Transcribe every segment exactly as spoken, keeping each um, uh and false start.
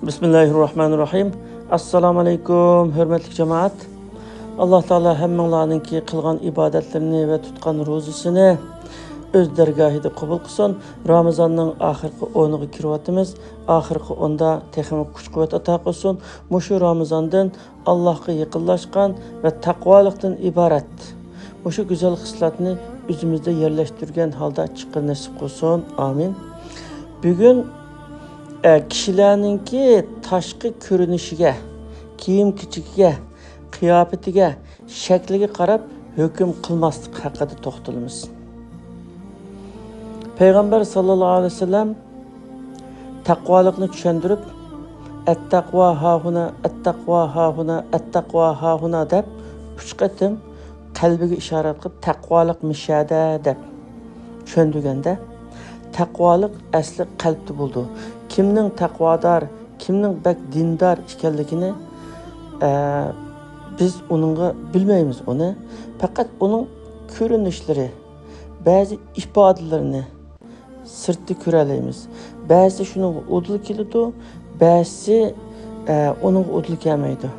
بىسمىللاھىررەھمانىررەھىم. ئەسسالامۇ ئەلەيكۇم، ھۆرمەتلىك جامائەت. ئاللا تائالا ھەممىڭلارنىڭكى قىلغان ئىبادەتلىرىنى ۋە تۇتقان روزىسىنى ئۆز دەرگاھىدا قوبۇل قىلسۇن. رامىزاننىڭ ئاخىرقى ئونىغا كىرىۋاتىمىز. ئاخىرقى ئوندا تېخىمۇ كۈچ-قۇۋۋەت ئاتا قىلسۇن. مۇشۇ رامىزاندىن ئاللاھقا يېقىنلاشقان ۋە تەقۋالىقتىن ئىبارەت مۇشۇ گۈزەل خىسلەتنى ئۆزىمىزدە يەرلەشتۈرگەن ھالدا چىقىشنى نېسىپ قىلسۇن. ئامىن. بۈگۈن، ئە، كىشىلەرنىڭكى تاشقى كۆرۈنۈشىگە، كىيىم-كېچىكىگە، قىياپىتىگە، شەكلىگە قاراپ ھۆكۈم قىلماسلىق ھەققىدە توختىلىمىز. پەيغەمبەر ساللاللاھۇ ئەلەيھى ۋەسەللەم تەقۋالىقنى چۈشەندۈرۈپ، «ئەتتەقۋا ھاھۇنا، ئەتتەقۋا ھاھۇنا، ئەتتەقۋا ھاھۇنا» دەپ ئۈچ قېتىم قەلبىگە ئىشارەت قىلىپ، «تەقۋالىق مىشەدە» دەپ چۈشەندۈرگەندە، تەقۋالىق ئەسلى قەلبتە بولىدۇ. كىمنىڭ تەقۋادار، كىمنىڭ بەك دىندار ئىكەنلىكىنى، ئە، بىز ئۇنىڭغا بىلمەيمىز ئۇنى. پەقەت ئۇنىڭ كۆرۈنۈشلىرى، بەزى ئىپادىلىرىنى سىرتتا كۆرەلەيمىز. بەزىسى شۇنىڭغا ئۇدۇل كېلىدۇ، بەزىسى، ئە، ئۇنىڭغا ئۇدۇل كەلمەيدۇ.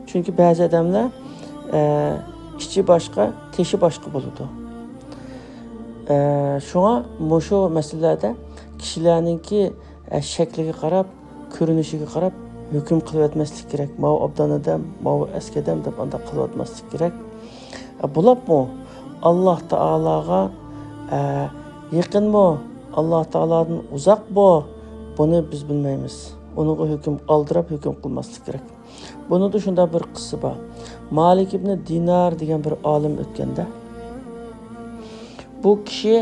چۈنكى بەزى ئادەملەر، ئە، ئىچى باشقا، تېشى باشقا بولىدۇ. ئە، شۇڭا مۇشۇ مەسىلىلەردە كىشىلەرنىڭكى، ئە، شەكلىگە قاراپ، كۆرۈنۈشىگە قاراپ ھۆكۈم قىلىۋەتمەسلىك كېرەك. ماۋۇ ئوبدان ئادەم، ماۋۇ ئەسكى ئادەم دەپ ئانداق قىلىۋەتمەسلىك كېرەك. ئە، بولۇپمۇ ئاللاھ تائالاغا، ئە، يېقىنمۇ، ئاللاھ تائالادىن ئۇزاقمۇ، بۇنى بىز بىلمەيمىز. ئۇنىڭغا ھۆكۈم، ئالدىراپ ھۆكۈم قىلماسلىق كېرەك. بۇنىڭدا شۇنداق بىر قىسسە بار. مالىك ئىبنى دىنار دېگەن بىر ئالىم ئۆتكەندە، بۇ كىشى،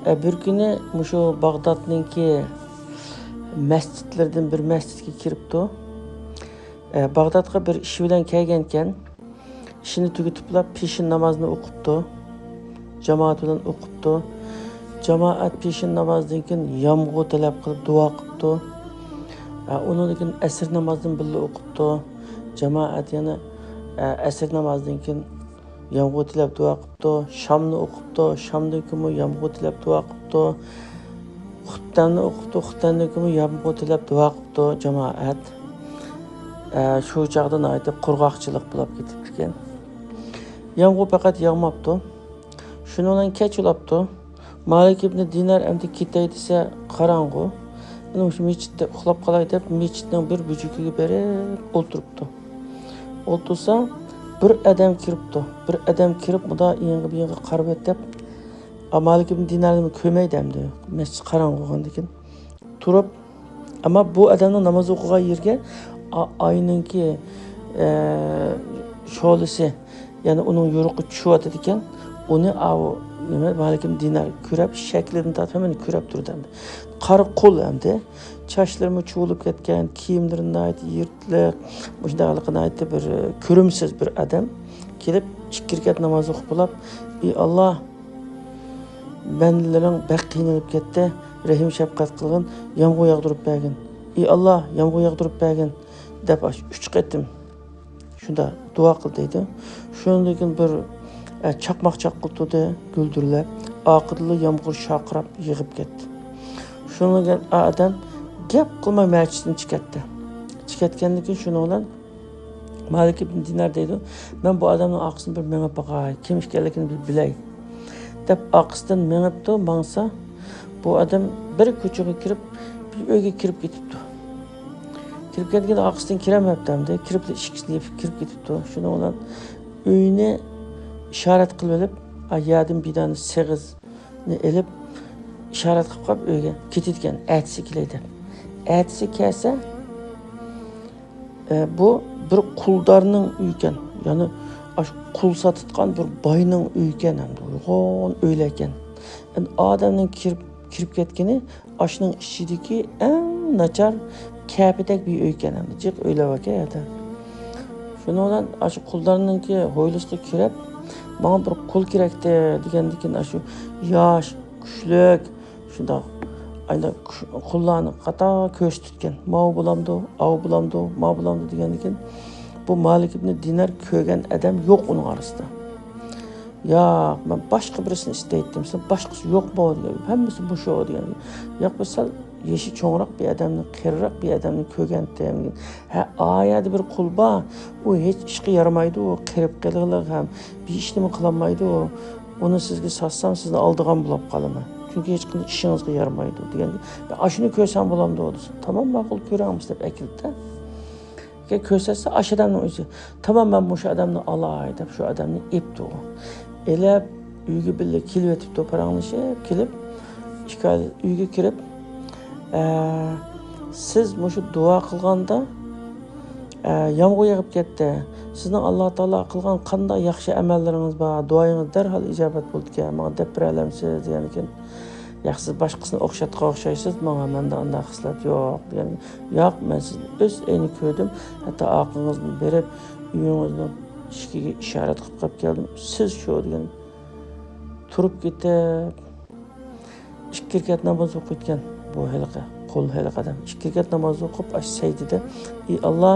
ئە، بىر كۈنى مۇشۇ باغدادنىڭكى مەسچىتلىرىدىن بىر مەسچىتكە كىرىپتۇ. ئە، باغدادقا بىر ئىش بىلەن كەلگەنكەن. ئىشىنى تۈگىتىپلا پېشىن نامازىنى ئوقۇپتۇ. جامائەت بىلەن ئوقۇپتۇ. جامائەت پېشىن نامازىدىن كېيىن يامغۇر تەلەپ قىلىپ دۇئا قىپتۇ. ئە، ئۇنىڭدىن كېيىن ئەسىر نامازىنى بىللە ئوقۇپتۇ. جامائەت يەنە، ئە، ئەسىر نامازىدىن كېيىن يامغۇر تىلەپ دۇئا قىپتۇ، شامنى ئوقۇپتۇ، شامدىن كېيىنمۇ يامغۇر تىلەپ دۇئا قىپتۇ، خۇتتەمنى ئوقۇپتۇ، خۇتتەمدىن كېيىنمۇ يامغۇر تىلەپ دۇئا قىپتۇ، جامائەت. ئە، شۇ چاغدا ناھايىتى قۇرغاقچىلىق بولۇپ كېتىپتىكەن. يامغۇر پەقەت ياغماپتۇ. شۇنىڭ بىلەن كەچ بولاپتۇ. مالىك ئىبنى دىنار ئەمدى كېتەي دېسە، قاراڭغۇ. ئەنە مۇشۇ مەسچىتتە ئۇخلاپ قالاي دەپ، مەسچىتنىڭ بىر بۈجۈكىگە بېرىپ ئولتۇرۇپتۇ. ئولتۇرسا، بىر ئادەم كىرىپتۇ. بىر ئادەم كىرىپ، مۇنداق ئېڭىغا بېڭىغا قارىۋېتىپ، مالىك ئىبنى دىنارنى كۆرمەيدۇ ئەمدى. مەسچىت قاراڭغۇ بولغاندىكىن. تۇرۇپ، ئەمما بۇ ئادەمنىڭ ناماز ئوقۇغان يېرىگە ئا-، ئاينىڭكى، ئە، شولىسى، يەنى ئۇنىڭ يورۇقى چۈشۈۋاتىدىكەن. ئۇنى ئاۋۇ، نېمە، مالىك ئىبنى دىنار كۆرۈپ، شەكلىدىن تارتىپ ھەممىنى كۆرۈپ تۇرىدۇ ئەمدى. قارا قۇل ئەمدى. چاچلىرىمۇ چۇۋۇلۇپ كەتكەن، كىيىملىرى ناھايىتى يىرتىق، مۇشۇنداق ناھايىتى بىر، ئە، كۆرۈمسىز بىر ئادەم كېلىپ، ئىككى رەكەت ناماز ئوقۇپ بولاپ، «ئى ئاللا، بەندىلىرىڭ بەك قىينىلىپ كەتتى، رەھىم شەپقەت قىلغىن، يامغۇر ياغدۇرۇپ بەرگىن. ئى ئاللا، يامغۇر ياغدۇرۇپ بەرگىن» دەپ ئاشۇ ئۈچ قېتىم شۇنداق دۇئا قىل دەيدۇ. شۇنىڭدىن كېيىن بىر، ئە، چاقماق چاققىلى تۇردى، گۈلدۈرلەپ. ئارقىدىنلا يامغۇر شارقىراپ يېغىپ كەتتى. شۇنىڭدىن كېيىن ئا ئادەم گەپ قىلماي مەسچىتتىن چىقىپ كەتتى. چىقىپ كەتكەندىن كېيىن شۇنىڭ بىلەن مالىك ئىبن دىنار دەيدۇ، مەن بۇ ئادەمنىڭ ئارقىسىدىن بىر مېڭىپ باقاي، كىم ئىكەنلىكىنى بىر بىلەي دەپ ئارقىسىدىن مېڭىپتۇ، ماڭسا، بۇ ئادەم بىر كوچىغا كىرىپ، بىر ئۆيگە كىرىپ كېتىپتۇ. كىرىپ كەتكەندە ئارقىسىدىن كىرەلمەپتۇ ئەمدى، كىرىپلا ئىشىكىنى يېپىپ كىرىپ كېتىپتۇ. شۇنىڭ بىلەن ئۆينى ئىشارەت قىلىۋېلىپ، ئا يەردىن بىر دانە سېغىزنى ئېلىپ، ئىشارەت قىلىپ قويۇپ ئۆيگە كېتىدىكەن، ئەتىسى كېلەي دەپ. ئەتىسى كەلسە، ئە، بۇ بىر قۇلدارنىڭ ئۆيى ئىكەن. يەنى ئاشۇ قۇل ساتىدىغان بىر باينىڭ ئۆيى ئىكەن، ئەمدى ئۇيغۇن ئۆيلەر ئىكەن. ئەمدى ئادەمنىڭ كىرىپ، كىرىپ كەتكىنى ئاشۇنىڭ ئىچىدىكى ئەڭ ناچار كەپىدەك بىر ئۆي ئىكەن، ئەمدى جىق ئۆيلەر باركەن يەردە. شۇنىڭ بىلەن ئاشۇ قۇلدارنىڭكى ھويلىسىغا كىرىپ، ماڭا بىر قۇل كېرەكتى دېگەندىكىن ئاشۇ ياش، كۈچلۈك، شۇنداق، ئايدا قۇللارنى قاتار كۆرسىتىدىكەن. ماۋۇ بولامدۇ، ئاۋۇ بولامدۇ، ماۋۇ بولامدۇ دېگەندىكىن، بۇ مالىك ئىبنى دىنار كۆرگەن ئادەم يوق ئۇنىڭ ئارىسىدا. ياق، مەن باشقا بىرسىنى ئىستەيتتىم، سەن باشقىسى يوقمۇ دېگەن، ھەممىسى مۇشۇ دېگەن. ياق، بىز سەل يېشى چوڭراق بىر ئادەمنى، قېرىراق بىر ئادەمنى كۆرگەنتىم. ھە، ئا يەردە بىر قۇل بار، ئۇ ھېچ ئىشقا يارىمايدۇ، ئۇ قېرىپ قېلىغلىق ھەم بىر ئىشنىمۇ قىلالمايدۇ، ئۇنى سىزگە ساتسام، سىزنى ئالدىغان بولۇپ قالىمەن، چۈنكى ھېچقانداق ئىشىڭىزغا يارىمايدۇ، دېگەندە، ئاشۇنى كۆرسەم بولامدۇ دېسە، تامام ماقۇل، كۆرەڭ دېسە دەپ ئەكېلىپتۇ. كە-، كۆرسەتسە، ئاشۇ ئادەمنىڭ ئۆزى، تامام، مەن مۇشۇ ئادەمنى ئالاي دەپ، شۇ ئادەمنى ئېپتۇ ئۇ. ئېلىپ، ئۆيگە بىللە كېلىۋېتىپتۇ، پاراڭلىشىپ كېلىپ، ئىككى ئۆيگە كىرىپ، ئە، سىز مۇشۇ دۇئا قىلغاندا، ئە، يامغۇر يېغىپ كەتتى. سىزنىڭ ئاللا تائالا قىلغان قانداق ياخشى ئەمەللىرىڭىز بار، دۇئايىڭىز دەرھال ئىجابەت بولىدىكەن، ماڭا دەپ بېرەلەمسىز دېگەندىكىن، ياق، سىز باشقىسىنى ئوخشاتقان ئوخشايسىز، ماڭا مەندە ئانداق خىسلەت يوق دېگەن. ياق، مەن سىزنى ئۆز ئەينى كۆردۈم، ھەتتا ئارقىڭىزدىن بېرىپ، ئۆيىڭىزنىڭ ئىشىكىگە ئىشارەت قىلىپ قاپ كەلدىم. سىز شۇ دېگەن. تۇرۇپ كېتىپ، ئىككى رەكەت ناماز ئوقۇيدىكەن بۇ ھېلىقى، قۇل ھېلىقى ئادەم. ئىككى رەكەت ناماز ئوقۇپ، ئاشۇ سەجدىدە، ئى ئاللا،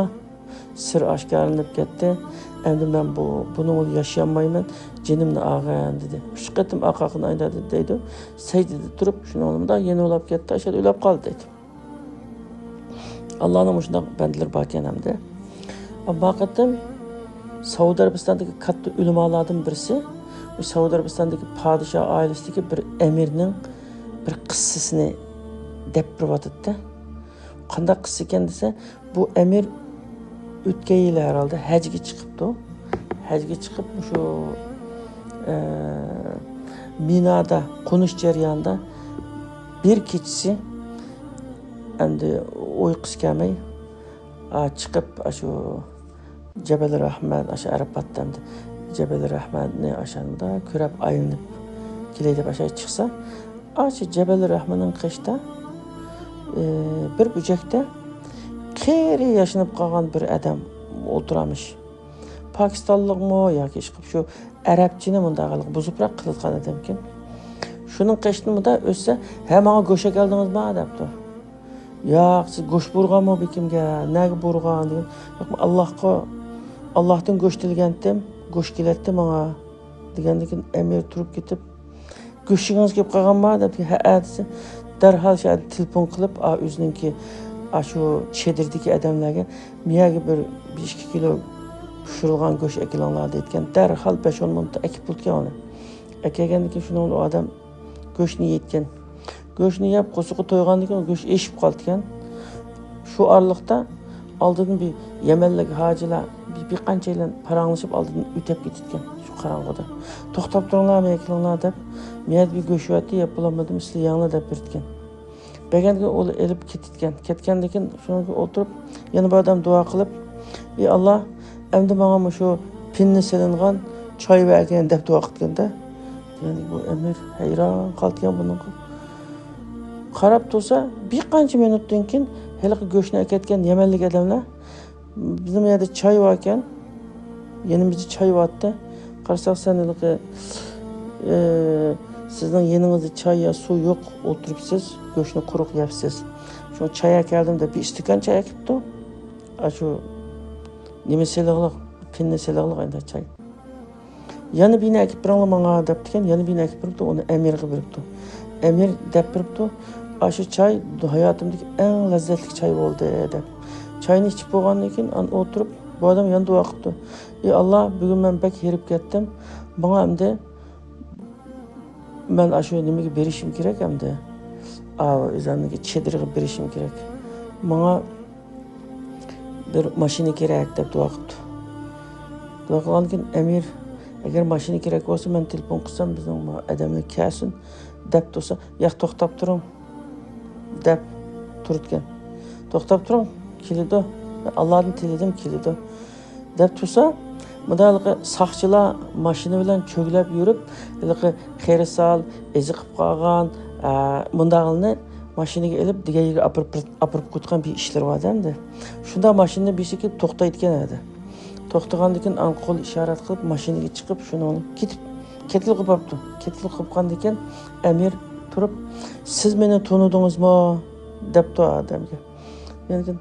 سىر ئاشكارىلىنىپ كەتتى. ئەمدى مەن بۇ، بۇنىڭ بىلەن ياشىيالمايمەن. جېنىمنى ئالغىن، دېدى. ئۈچ قېتىم ئارقا-ئارقىدىن ئايلاندى، دەيدۇ. سەجدىدە تۇرۇپ، شۇنىڭ بىلەن يەنە ئۇلاپ كەتتى، ئاشۇ يەردە ئۆلۈپ قالدى، دەيدۇ. ئاللانىڭ مۇشۇنداق بەندىلىرى باركەن ئەمدى. بۇ قېتىم سەئۇدى ئەرەبىستاندىكى كاتتا ئۆلىمالاردىن بىرسى، بۇ سەئۇدى ئەرەبىستاندىكى پادىشاھ ئائىلىسىدىكى بىر ئەمىرنىڭ بىر قىسسىسىنى دەپ بېرىۋاتىدۇ. قانداق قىسسا ئىكەن دېسە، بۇ ئەمىر ئۆتكەن يىلى ھەرھالدا ھەجگە چىقىپتۇ. ھەجگە چىقىپ، مۇشۇ، ئە، مىنادا قونۇش جەريانىدا بىر كېچىسى ئەمدى ئۇيقۇسى كەلمەي، ئا، چىقىپ، ئاشۇ جەبەل رەھمەت، ئاشۇ ئەرەپاتتا ئەمدى جەبەل رەھمەتنى ئاشاندا كۆرۈپ ئايلىنىپ كېلەي دەپ ئاشۇ چىقسا، ئاشۇ جەبەل رەھمەتنىڭ قېشىدا، ئى، بىر بۆشۈكتە قېرى ياشىنىپ قالغان بىر ئادەم ئولتۇرامىش. پاكىستانلىقمۇ ياكى ئىشقىلىپ شۇ ئەرەبچىنى مۇنداق بۇزۇپراق قىلىۋاتقان ئادەمكەن. شۇنىڭ قېشىدىن مۇنداق ئۆتسە، ھە، ماڭا گۆش ئەكەلدىڭىزما دەپتۇ. ياق، سىز گۆش بۇيرۇغانمۇ بېكىمگە، نەگە بۇيرۇغان دېگەن. ياق، ئاللاھقا، ئاللاھتىن گۆش تىلىگەنتىم، گۆش كېلەتتى ماڭا دېگەندىكىن ئەمىر تۇرۇپ كېتىپ، گۆشىڭىز كېلىپ قالغانما دەپ، ھەئە دېسە، دەرھال شۇ تېلېفون قىلىپ، ئا، ئۆزىنىڭكى، ئا، شۇ چېدىردىكى ئادەملەرگە، مېيەگە بىر، بىر ئىككى كىلو پىشۇرۇلغان گۆش ئەكېلىڭلار دەيدىكەن. دەرھال بەش-ئون مىنۇتتا ئەكىپ بولىدىكەن ئۇنى. ئەكەلگەندىن كېيىن شۇنىڭ ئۇ ئادەم گۆشنى يەيدىكەن. گۆشنى يەپ، قورسىقى تويغاندىن كېيىن گۆش ئېشىپ قالىدىكەن. شۇ ئارىلىقتا ئالدىدىن بىر يەمەنلىك ھاجىلار بىر، بىر قانچەيلەن پاراڭلىشىپ ئالدىدىن ئۆتۈپ كېتىدىكەن شۇ قاراڭغۇدا. توختاپ تۇرۇڭلار، مەن كېلىڭلار دەپ، مەن بىر گۆش يەۋەتتى، يەپ بولالمىدىم، سىلەر يەڭلار دەپ بېرىدىكەن. بەرگەندىكىن ئۇلار ئېلىپ كېتىدىكەن. كەتكەندىكىن شۇنىڭغا ئولتۇرۇپ، يەنە بىر ئادەم دۇئا قىلىپ، ئى ئاللا، ئەمدى ماڭا مۇشۇ پىننى سېلىنغان چاي بەرگىن دەپ دۇئا قىلىدىكەن-دە. يەنى بۇ ئەمىر ھەيران قالىدىكەن بۇنىڭغا. قاراپ تۇرسا، بىر قانچە مىنۇتتىن كېيىن ھېلىقى گۆشنى ئەكەتكەن يەمەنلىك ئادەملەر، بىزنىڭ يەردە چاي باركەن، يېنىمىزدا چاي بارتتى. قارىساق، سەن ھېلىقى، ئى، سىزنىڭ يېنىڭىزدا چاي يا سۇ يوق، ئولتۇرۇپسىز، گۆشنى قۇرۇق يەپسىز. شۇڭا چاي ئەكەلدىم دەپ، بىر ئىستاكان چاي ئەكىپتۇ. ئاشۇ نېمە سېلىقلىق، پىننى سېلىقلىق ئەمدى چاي. يەنە بىرنى ئەكىپ بېرىڭلار ماڭا دەپتىكەن، يەنە بىرنى ئەكىپ بېرىپتۇ، ئۇنى ئەمىرغا بېرىپتۇ. ئەمىر دەپ بېرىپتۇ، ئاشۇ چاي ھاياتىمدىكى ئەڭ لەززەتلىك چاي بولدى دەپ. چاينى ئىچىپ بولغاندىن كېيىن، ئان ئولتۇرۇپ، بۇ ئادەم يەنە دۇئا قىپتۇ. ئى ئاللا، بۈگۈن مەن بەك ھېرىپ كەتتىم. ماڭا ئەمدى مەن ئاشۇ نېمىگە بېرىشىم كېرەك ئەمدى. ئاۋۇ ئۆزۈمنىڭكى چېدىرغا بېرىشىم كېرەك. ماڭا بىر ماشىنا كېرەك دەپ دۇئا قىپتۇ. دۇئا قىلغاندىن كېيىن ئەمىر، ئەگەر ماشىنا كېرەك بولسا، مەن تېلېفون قىلسام، بىزنىڭ ئادەملەر كەلسۇن دەپ تۇرسا، ياق، توختاپ تۇرۇڭ دەپ تۇرىدىكەن. توختاپ تۇرۇڭ، كېلىدۇ. ئاللادىن تىلىدىم، كېلىدۇ. دەپ تۇرسا، مۇنداق ھېلىقى ساقچىلار ماشىنا بىلەن چۆگىلەپ يۈرۈپ، ھېلىقى قېرىسال، ئېزىقىپ قالغان، ئە، مۇنداقلارنى ماشىنىغا ئېلىپ، دېگەن يەرگە ئاپىرىپ، ئاپىرىپ قويىدىغان بىر ئىشلىرى بار ئەمدى. شۇنداق ماشىنىنى بىرسى كېلىپ توختايدىكەن ئەدە. توختىغاندىن كېيىن ئاڭا قول ئىشارەت قىلىپ، ماشىنىغا چىقىپ، شۇنىڭ كېتىپ، كېتىلىپ قوپاپتۇ. كېتىلىپ قوپقاندىن كېيىن ئەمىر تۇرۇپ، سىز مېنى تونۇدىڭىزمۇ؟ دەپتۇ ئادەمگە. يەنە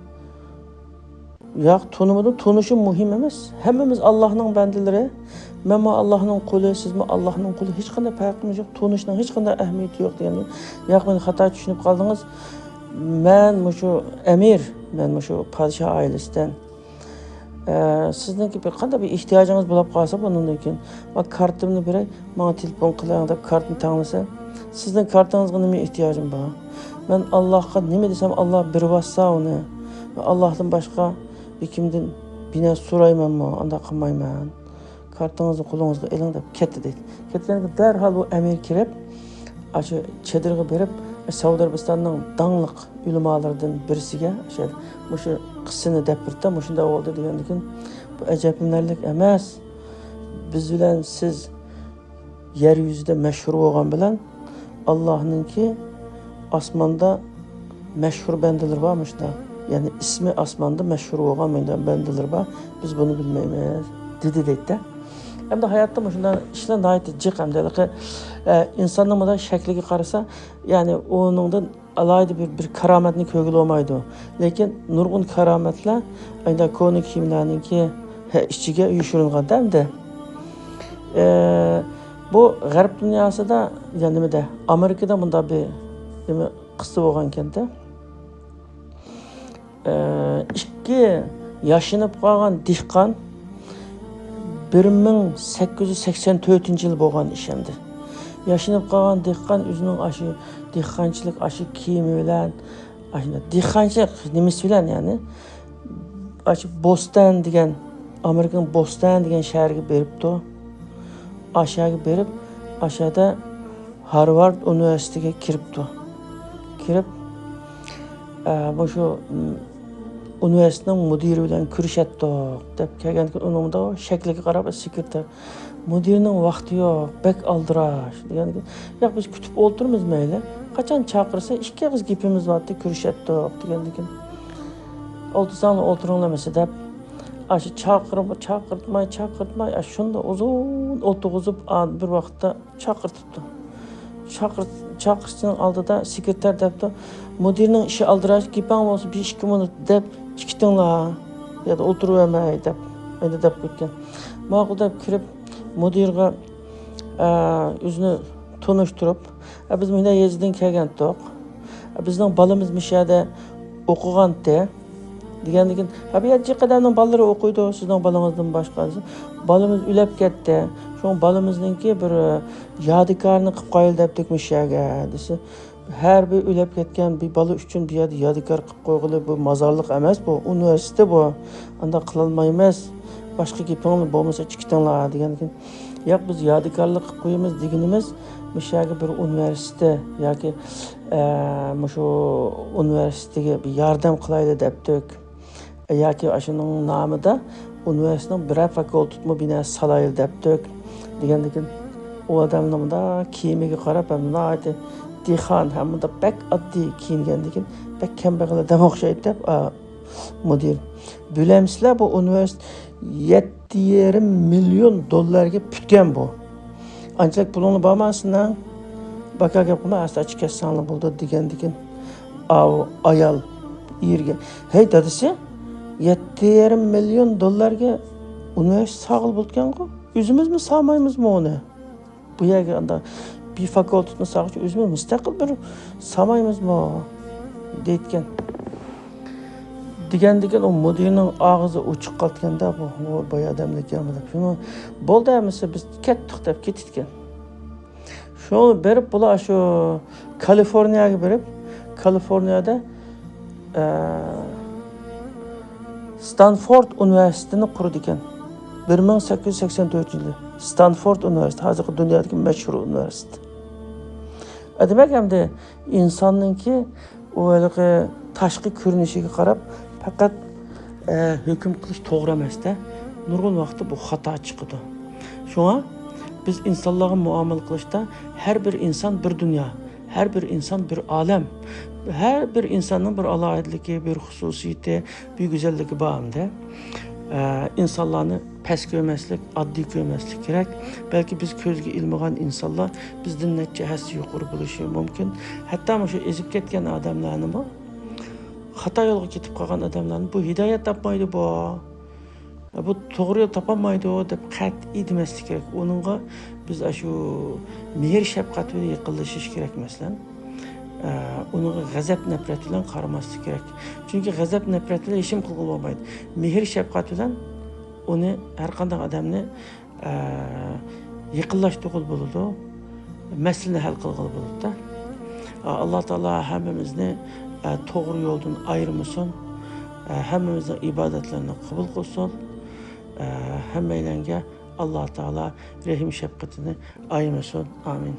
ياق، تونۇمىدىم، تونۇشۇم مۇھىم ئەمەس. ھەممىمىز ئاللاھنىڭ بەندىلىرى. مەنمۇ ئاللاھنىڭ قۇلى، سىزمۇ ئاللاھنىڭ قۇلى. ھېچقانداق پەرقىمىز يوق. تونۇشنىڭ ھېچقانداق ئەھمىيىتى يوق دېگەن. ياق، مېنى خاتا چۈشىنىپ قالدىڭىز. مەن مۇشۇ ئەمىر، مەن مۇشۇ پادىشاھ ئائىلىسىدىن. ئە، سىزنىڭكى بىر قانداق بىر ئېھتىياجىڭىز بولۇپ قالسا، بۇنىڭدىن كېيىن، ما، كارتىمنى بېرەي، ماڭا تېلېفون قىلىڭ دەپ كارتىنى تەڭلىسە، سىزنىڭ كارتىڭىزغا نېمە ئېھتىياجىم بار؟ مەن ئاللاھقا نېمە دېسەم، ئاللاھ بېرىۋاتسا ئۇنى. مەن ئاللاھتىن باشقا ھېچكىمدىن بىر نەرسە سورايمەنمۇ؟ ئانداق قىلمايمەن. كارتىڭىزنى قولىڭىزغا ئېلىڭ دەپ كەتتى دەيدۇ. كەتكەندىن كېيىن دەرھال بۇ ئەمىر كىرىپ، ئاشۇ چېدىرغا بېرىپ، سەئۇدى ئەرەبىستاننىڭ داڭلىق ئۆلىمالىرىدىن بىرسىگە ئاشۇ، مۇشۇ قىسسىنى دەپ بېرىپتۇ، مۇشۇنداق بولدى دېگەندىكىن، بۇ ئەجەبلىنەرلىك ئەمەس. بىز بىلەن سىز يەر يۈزىدە مەشھۇر بولغان بىلەن، ئاللاھنىڭكى ئاسماندا مەشھۇر بەندىلىرى بار مۇشۇنداق. يەنى ئىسمى ئاسماندا مەشھۇر بولغان مۇنداق بەندىلىرى بار. بىز بۇنى بىلمەيمىز، دېدى دەيدىدە. ئەمدى ھاياتتا مۇشۇنداق ئىشلار ناھايىتى جىق ئەمدى. ھېلىقى، ئە، ئىنساننىڭ مۇنداق شەكلىگە قارىسا، يەنى ئۇنىڭدىن ئالاھىدە بىر، بىر كارامەتنى كۆرگىلى بولمايدۇ. لېكىن نۇرغۇن كارامەتلەر ئەنە كونا كىيىملەرنىڭكى، ھە، ئىچىگە يوشۇرۇنغاندا ئەمدى. ئە، بۇ غەرب دۇنياسىدا، يا نېمىدە، ئامېرىكىدا مۇنداق بىر نېمە قىسسا بولغانكەندە. ئە، ئىككى ياشىنىپ قالغان دېھقان، بىر مىڭ سەككىز يۈز سەكسەن تۆتىنچى يىل بولغان ئىش ئەمدى. ياشىنىپ قالغان دېھقان ئۆزىنىڭ ئاشۇ دېھقانچىلىق، ئاشۇ كىيىمى بىلەن، ئاشۇنداق دېھقانچىلىق نېمىسى بىلەن، يەنى، ئاشۇ بوستون دېگەن، ئامېرىكىنىڭ بوستون دېگەن شەھىرىگە بېرىپتۇ. ئاشۇ يەرگە بېرىپ، ئاشۇ يەردە ھارۋارد ئۇنىۋېرسىتېتىگە كىرىپتۇ. كىرىپ، ئە، مۇشۇ، م، ئۇنىۋېرسىتېتنىڭ مۇدىرى بىلەن كۆرۈشەتتۇق دەپ كەلگەندىكىن، ئۇنىڭ مۇنداق شەكلىگە قاراپ، سېكرېتار، مۇدىرنىڭ ۋاقتى يوق، بەك ئالدىراش دېگەندىكىن، ياق، بىز كۈتۈپ ئولتۇرىمىز مەيلى، قاچان چاقىرسا، ئىككى ئېغىز گېپىمىز بارتتى، كۆرۈشەتتۇق دېگەندىكىن، ئولتۇرساڭلار ئولتۇرۇڭلار مەسە دەپ، ئاشۇ چاقىرىپ، چاقىرتماي، چاقىرتماي، ئاشۇ شۇنداق ئۇزۇن ئولتۇرغۇزۇپ، ئا، بىر ۋاقىتتا چاقىرتىپتۇ. چاقىر-، چاقىرىشنىڭ ئالدىدا سېكرېتار دەپتۇ، مۇدىرنىڭ ئىشى ئالدىراش، گېپىڭ بولسا بىر ئىككى مىنۇت دەپ چىقىتىڭلار، يا ئولتۇرۇۋەرمەي دەپ، ئەندى دەپ كەتكەن. ماقۇل دەپ كىرىپ، مۇدىرغا، ئە، ئۆزىنى تونۇشتۇرۇپ، ئە، بىز مۇنداق يېزىدىن كەلگەنتۇق. ئە، بىزنىڭ بالىمىز مۇشۇ يەردە ئوقۇغانتى. دېگەندىكىن، ھە، بۇ يەردە جىق ئادەمنىڭ بالىلىرى ئوقۇيدۇ، سىزنىڭ بالىڭىزدىن باشقا. بالىمىز ئۆلۈپ كەتتى. شۇڭا بالىمىزنىڭكى بىر، ئە، يادىكارىنى قىلىپ قويايلى دەپتۇق مۇشۇ يەرگە، دېسە، ھەر بىر ئۆلۈپ كەتكەن بىر بالا ئۈچۈن بۇ يەردە يادىكار قىلىپ قويغىلى، بۇ مازارلىق ئەمەس، بۇ ئۇنىۋېرسىتېت بۇ. ئانداق قىلالمايمىز. باشقا گېپىڭلار بولمىسا چىقىتىڭلار، دېگەندىكىن، ياق، بىز يادىكارلىق قىلىپ قويىمىز دېگىنىمىز، مۇشۇ يەرگە بىر ئۇنىۋېرسىتېت ياكى، ئە، مۇشۇ ئۇنىۋېرسىتېتىگە بىر ياردەم قىلايلى دەپتۇق. ياكى ئاشۇنىڭ نامىدا ئۇنىۋېرسىتېتنىڭ بىرەر فاكۇلتېتمۇ بىنا سالايلى دەپتۇق. دېگەندىكىن، ئۇ ئادەمنىڭ مۇنداق كىيىمىگە قاراپ، ھەم ناھايىتى دېھقان، ھەم مۇنداق بەك ئاددىي كىيىنگەندىكىن، بەك كەمبەغەل ئادەم ئوخشايدۇ دەپ، ئا، مۇدىر. بىلەمسىلەر، بۇ ئۇنىۋېرسىتېت يەتتە يېرىم مىليون دوللارغا پۈتكەن بۇ. ئانچىلىك پۇلۇڭلار بارمۇ سېنىڭ؟ باكا گەپ قىلماي، ئاستا ئاچىق كەتسەڭلار بولىدۇ، دېگەندىكىن، ئاۋۇ ئايال ئېرىگە، ھەي دادىسى، يەتتە يېرىم مىليون دوللارغا ئۇنىۋېرسىتېت سالغىلى بولىدىكەنغۇ، ئۆزىمىزمۇ سالمايمىزمۇ ئۇنى؟ بۇ يەرگە ئانداق بىر فاكۇلتېتنى سالغۇچە ئۆزىمىز مۇستەقىل بىر سالمايمىزمۇ؟ دەيدىكەن. دېگەندىكىن ئۇ مۇدىرنىڭ ئاغزى ئوچۇق قالىدىكەن-دە، بۇ، بۇ بايا ئادەملىك يامىلىپ. شۇنى، بولدى ئەمىسە، بىز كەتتۇق دەپ كېتىدىكەن. شۇ بېرىپ، بۇلار شۇ كالىفورنىيەگە بېرىپ، كالىفورنىيەدە، ئە، ستانفورد ئۇنىۋېرسىتېتىنى قۇرىدىكەن. بىر مىڭ سەككىز يۈز سەكسەن تۆتىنچى يىلى. ستانفورد ئۇنىۋېرسىتېتى، ھازىرقى دۇنيادىكى مەشھۇر ئۇنىۋېرسىتېت. ئە، دېمەك، ئەمدى ئىنساننىڭكى ئۇ ھېلىقى تاشقى كۆرۈنۈشىگە قاراپ پەقەت، ئە، ھۆكۈم قىلىش توغرا ئەمەس-دە. نۇرغۇن ۋاقىتتا بۇ خاتا چىقىدۇ. شۇڭا بىز ئىنسانلارغا مۇئامىلە قىلىشتا ھەر بىر ئىنسان بىر دۇنيا، ھەر بىر ئىنسان بىر ئالەم، ھەر بىر ئىنساننىڭ بىر ئالاھىدىلىكى، بىر خۇسۇسىيىتى، بىر گۈزەللىكى بار ئەمدى. ئە، ئىنسانلارنى پەس كۆرمەسلىك، ئاددىي كۆرمەسلىك كېرەك. بەلكى بىز كۆزگە ئىلمىغان ئىنسانلار بىزدىن نەچچە ھەسسە يۇقىرى بولۇشى مۇمكىن. ھەتتا مۇشۇ ئېزىپ كەتكەن ئادەملەرنىمۇ، خاتا يولغا كېتىپ قالغان ئادەملەرنى، بۇ ھىدايەت تاپمايدۇ بۇ. بۇ توغرا يول تاپالمايدۇ دەپ قەتئىي دېمەسلىك كېرەك. ئۇنىڭغا بىز ئاشۇ مېھىر شەپقەت بىلەن يېقىنلىشىش كېرەك، مەسىلەن. ئە، ئۇنىڭغا غەزەپ نەپرەت بىلەن قارىماسلىق كېرەك. چۈنكى غەزەپ نەپرەت بىلەن ھېچنېمە قىلغىلى بولمايدۇ. مېھىر شەپقەت بىلەن ئۇنى، ھەر قانداق ئادەمنى، ئە، يېقىنلاشتۇرغىلى بولىدۇ. مەسىلىنى ھەل قىلغىلى بولىدۇ. ئە، ئاللا تائالا ھەممىمىزنى، ئە، توغرا يولدىن ئايرىمىسۇن. ئە، ھەممىمىزنىڭ ئىبادەتلىرىنى قوبۇل قىلسۇن. ئە، ھەممەيلەنگە ئاللا تائالا رەھىم شەپقىتىنى ئايىمىسۇن. ئامىن.